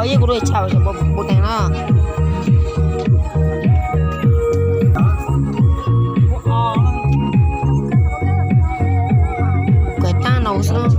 Yeej kuv dua tshaj, kuv teev no. Kuv tag no xwb.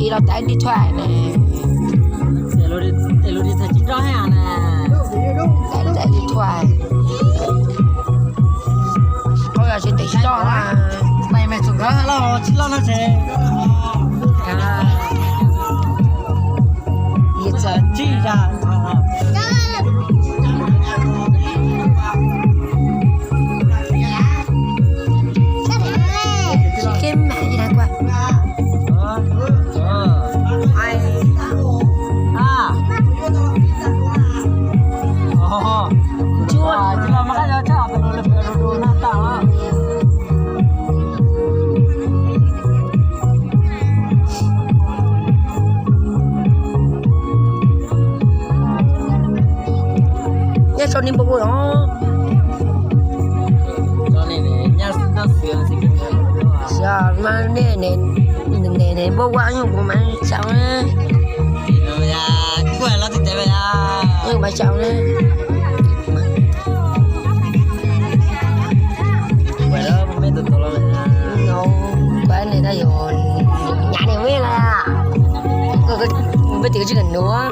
Ib los tib tug ne. Tib tug ne. Qhov yog tsis tau tsis loj na. Pais mas txog nkawd loj tsis loj no ces yus txawm tsij ra. Tsis kev mam li na kua. Nyob sau nej npau kuv os. Xyov mas nej, nej npau kuv nyuj kuv mas sau na. Nyuj kuv mas sau na. Kuv ne tab yog nyab ne me na. Peb tis tsis kam nuav.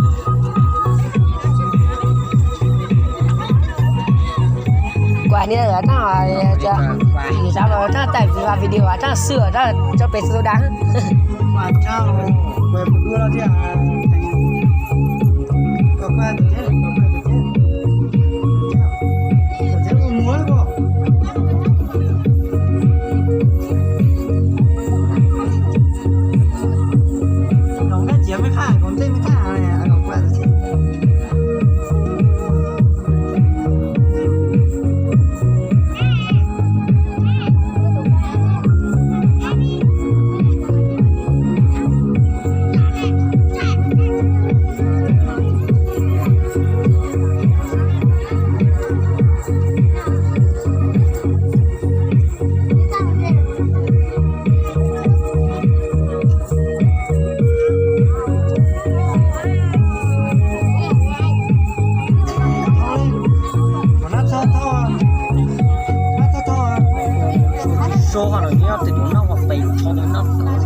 Kuv ni tab, yus xav los tab tais video tab xwb tab tso pem txhua tus dag. Sab no nyob tes tus noj ua pem tus tsho tus noj.